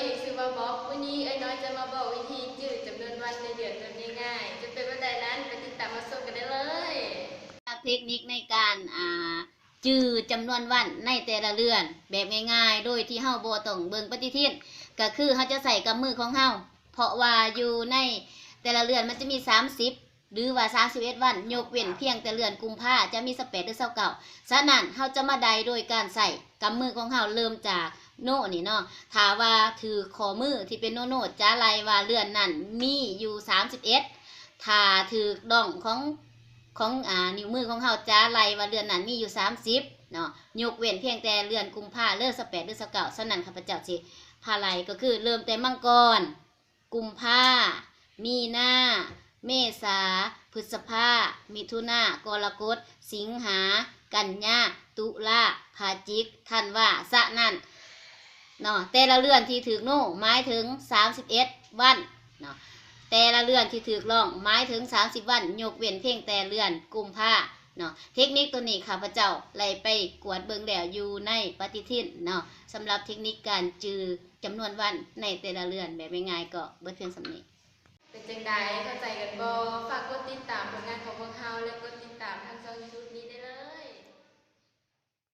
ເອງຊື່ວ່າບອບ. ມື້ນີ້ເອື້ອຍນ້ອຍຈະມາບອກວິທີຈື່ຈຳນວນວັນໃນເດືອນແບບງ່າຍໆ. ຈະເປັນແບບໃດນັ້ນ ໄປຕິດຕາມຮັບຊົມກັນໄດ້ເລີຍ. ເຕັກນິກໃນການ ອ່າ ຈື່ຈຳນວນວັນໃນແຕ່ລະເດືອນແບບງ່າຍໆ ໂດຍທີ່ເຮົາບໍ່ຕ້ອງເບິ່ງປະຕິທິນ ກໍຄືເຮົາຈະໃຊ້ກຳມືຂອງເຮົາ ເພາະວ່າຢູ່ໃນແຕ່ລະເດືອນມັນຈະມີສາມສິບ ຫຼືວ່າສາມສິບເອັດວັນ ຍົກເວັ້ນພຽງແຕ່ເດືອນກຸມພາຈະມີຊາວແປດ ຫຼືຊາວເກົ້າ. ສະນັ້ນເຮົາຈະມາໄດ້ໂດຍການໃຊ້ກຳມືຂອງເຮົາ ເລີ່ມຈາກໂນນີ້ເນາະ. ຖ້າວ່າຖືກຂໍ້ມືທີ່ເປັນໂນໂນ ຈະໄລ່ວ່າເດືອນນັ້ນມີຢູ່ສາມສິບເອັດ. ຖ້າຖືກດ່ອງຂອງ ຂອງ ອ່າ ນິ້ວມືຂອງເຮົາຈະໄລ່ວ່າເດືອນນັ້ນມີຢູ່ສາມສິບເນາະ ຍົກເວັ້ນພຽງແຕ່ເດືອນກຸມພາເລີຍ ຊາວແປດ ຫຼືຊາວເກົ້າ. ສະນັ້ນຂ້າພະເຈົ້າຊິພາໄລ່ ກໍຄືເລີ່ມແຕ່ມັງກອນ, ກຸມພາ, ມີນາ, ເມສາ, ພຶດສະພາ, ມິຖຸນາ, ກໍລະກົດ, ສິງຫາ, ກັນຍາ, ຕຸລາ, ພະຈິກ, ທັນວາ. ສະນັ້ນເນາະ ແຕ່ລະເດືອນທີ່ຖືກໂນໝາຍເຖິງສາມສິບເອັດວັນເນາະ ແຕ່ລະເດືອນທີ່ຖືກລ່ອງໝາຍເຖິງສາມສິບວັນ ຍົກເວັ້ນພຽງແຕ່ເດືອນກຸມພາເນາະ. ເຕັກນິກໂຕນີ້ຂ້າພະເຈົ້າໄດ້ໄປກວດເບິ່ງແລ້ວຢູ່ໃນປະຕິທິນເນາະ. ສຳລັບເຕັກນິກການຈື່ຈຳນວນວັນໃນແຕ່ລະເດືອນແບບງ່າຍໆ ກໍເບິດພຽງສ່ຳນີ້. ເປັນຈັ່ງໃດ ເຂົ້າໃຈກັນບໍ່?